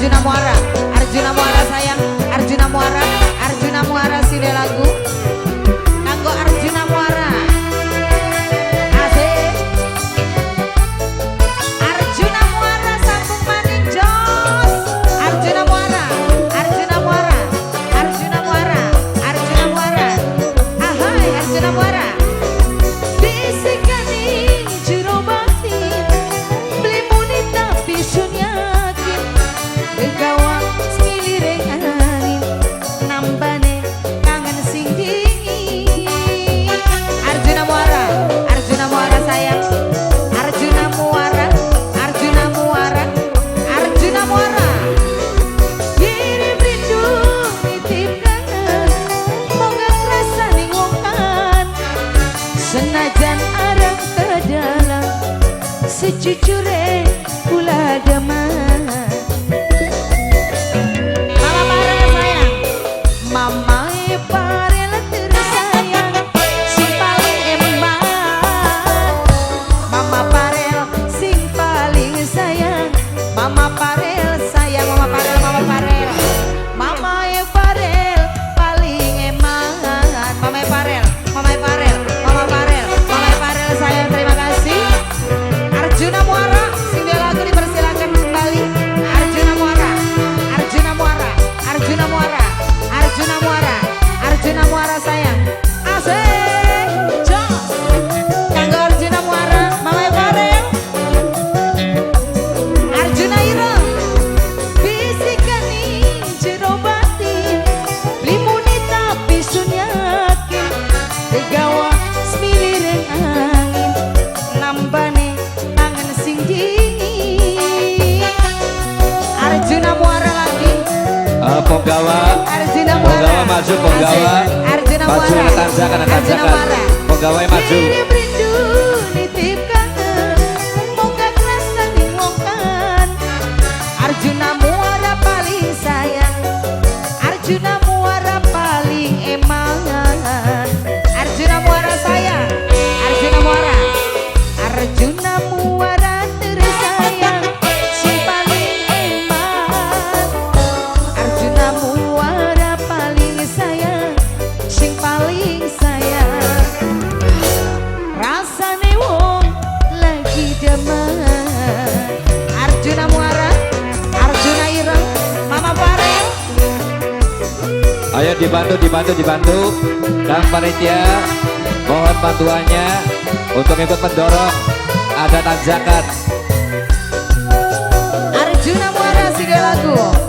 Arjuna Muara, Arjuna Muara sayang, Arjuna Muara, Arjuna Muara sini lagu. Kanggo Arjuna Muara. Asik. Arjuna Muara sambung maning jos. Arjuna Muara, Arjuna Muara, Arjuna Muara, Arjuna Muara. Ahai, Arjuna Muara. Bisikane jero batin, beli muni tapi sun yakin, kegawa semilire angin, nambane kangen sing dingin. Arjuna Muara, Arjuna Muara sayang, Arjuna Muara, Arjuna Muara, Arjuna Muara. Kirim rindu nitip kangen, moga kerasa wong. Senajan arang ke dalam, sejujure kula demen. Mama Parel sayang, Mama Parel tersayang, sing paling eman. Mama Parel sing paling sayang, Mama Parel sayang, Mama Parel, Mama Parel, Mama Parel paling eman. Mama Parel, Mama Parel, Mama Parel, Mama Parel sayang, terima kasih. Arjuna Muara, sing dia lagu dipersilakan kembali. Arjuna Muara, Arjuna Muara, Arjuna Muara, Arjuna Muara, Arjuna Muara sayang. Asik, jos. Kanggo Arjuna Muara, Mama Parel. Arjuna Ireng, bisikane jero batin, beli muni tapi sun yakin, kegawa semilire angin, nambane kangen sing dingin. Arjuna Muara lagi. Ponggawa, Arjuna Muara. Ponggawa maju, Ponggawa. Asik. Arjuna Maju Muara. ke tanjakan, Arjuna tanjakan. Muara. Ponggawa maju. Kirim rindu nitip kangen, moga kerasa wong. Arjuna Muara paling sayang, Arjuna Muara paling eman. Arjuna Muara sayang, Arjuna Muara, Arjuna Muara tersayang, sing paling eman. Arjuna Muara paling sayang, sing paling sayang. Rasane wong lagi demen. Arjuna Muara, Arjuna Ireng, Mama Farel. Ayo dibantu, dibantu, dibantu. Kang panitia, mohon bantuannya untuk ikut mendorong. Ada tanjakan. Arjuna Muara sida lagu.